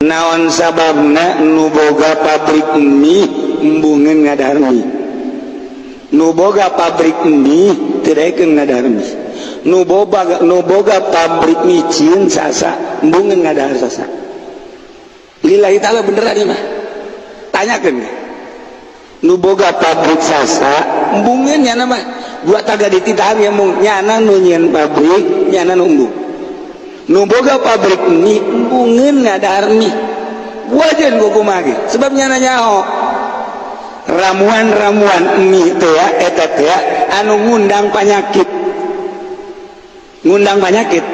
Naon sababna nu boga pabrik mie embungeun ngadahar mie, nu boga pabrik mie teu ngadahar mie, nu boga pabrik micin sasa embungeun ngadahar sasa? Lillahi ta'ala, beneran ieu mah, tanyakeun nu boga pabrik sasa embungeun. Nyana mah gua taga dititahan ya, mung nyana nu nyieun pabrik, nyana nu embung. Nu boga pabrik mie embungeun ngadahar mie, wajan gua kumaha ge, sebab nyana nyaho ramuan-ramuan mie teh ya, eta teh ya, anu ngundang penyakit, ngundang penyakit.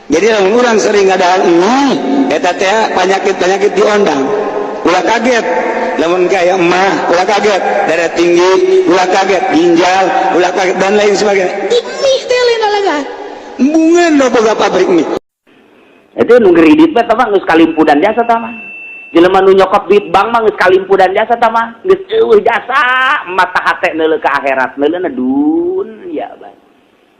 Jadi lamun urang sering ngadahar mie eta teh, penyakit-penyakit diondang. Ulah kaget lamun kaya emah, ulah kaget darah tinggi, ulah kaget ginjal, ulah kaget dan lain sebagainya. Di mie teh lain alagan embungeun nu boga pabrik mie. Itu nu ngeridit mah tah mah geus kalimpudan jasa tah mah. Jelema nu nyokot duit bank mah geus kalimpudan jasa tah mah. Geus euweuh jasa mata hate neuleu ka akhirat, neuleuna dunya bae.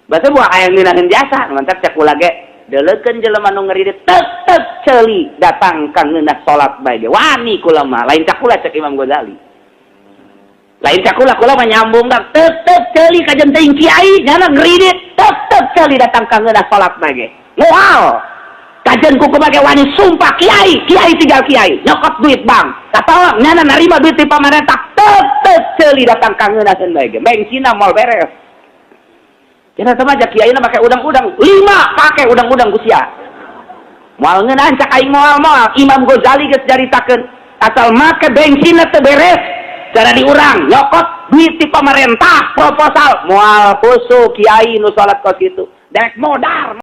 Basa buah aya ngeunaheun jasa, mantap cek kula ge. Deuleukeun jelema nu ngeridit, tetep ceuli datang ka ngeunah salat bae ge. Wani kula mah, lain cak kula, cek Imam Ghazali. Lain cak kula, kula mah nyambung dah. Tetep ceuli kajen teuing kiai, nyana ngeridit, tetep ceuli datang ka ngeunah salat bae ge. Moal kajen kuku make wani sumpah kiai, kiai tinggal kiai nyokot duit bank kata nyana narima duit di pemerintah, tetep ceuli datang ka ngeunaheun bae ge. Bengsina moal beres. Kita sama aja kiai na pakai udang-udang lima, pakai udang-udang kusia moal ngeunahan. Cak aing moal moal. Imam Ghazali geus caritakeun, asal make bensinna teu beres cara diurang nyokot duit di pemerintah proposal, moal khusyuk kiai nu salat kos kitu, dek modar.